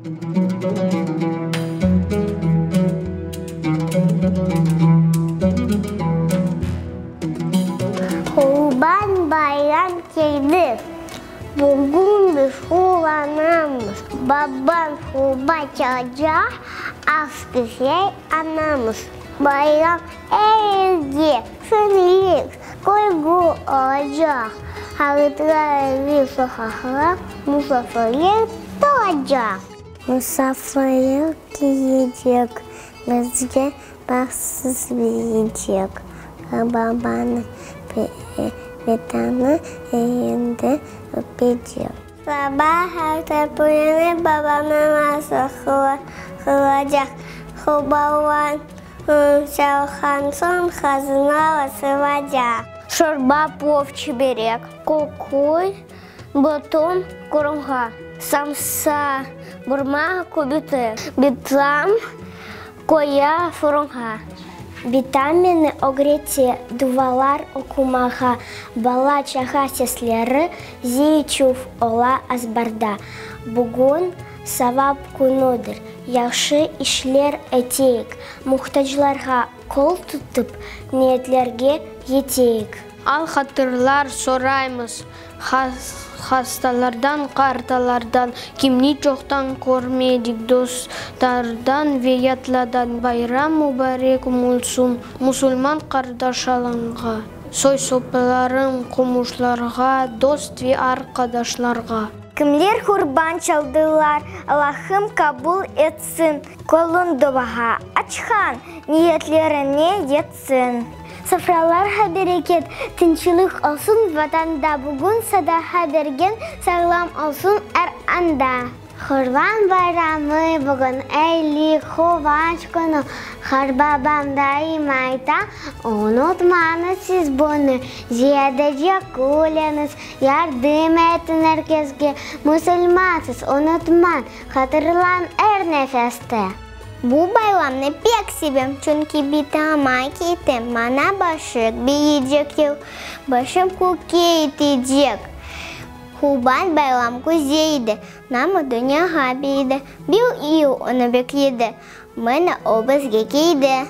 Qurban bayram keldi, bugün biz quvanamız. Babam qurba çalacaq, as pişire anamız. Bayram er evge şeñlik, külgü olacaq. Haritlar ve soqaqlar musafirler tolacaq. Musafirler kelecek, bizge bahşış berecek. Babanı, bitanı elinde öpecek. Saba ertep uyanıp babam namaz qılacaq. Qurbanlar çalğan soñ qazanlar asılacaq. Şorba, plov, çiberek, köküy, batun, qurumğa, samsa, burma, köbete. Bitam qoya furunğa. Bitam meni ögrete duvalar oqumağa, bala-çağa sesleri ziy-çuv ola azbarda. Bugün savap künüdir, yahşı işler eteyik, muhtaclarğa qol tutıp, niyetlerge yeteyik. Al-hatırlar soraymız hastalardan, qartalardan, kimni çoqtan körmedik dostlardan ve yatlardan. Bayram mubarek olsun musulman qardaşlarğa, soy-soplarım, qomşularğa, dost ve arqadaşlarğa. Kimler qurban çaldılar, Allahım qabul etsin, qolun duağa açqan, niyetlerine yetsin. Sofralarğa bereket, tınçlıq olsun Vatanda, bugün sadaqa bergen sağlam olsun er anda. Qurban bayramı bugün eylik, quvanç künü, Qarbabam daim ayta, unutmañız siz bunı, Ziyadece küleñiz, yardım etiñ er kesge, Musulmansız, unutmañ, hatırlañ er nefeste. Bu bayramnı pek sevem, çünki bitama ketem, maña başıq beyecekler, başım kökke yetecek. Qurban bayram güzel, namı dünyağa belli, bir yıl onı bekledi, mına o bizge keldi.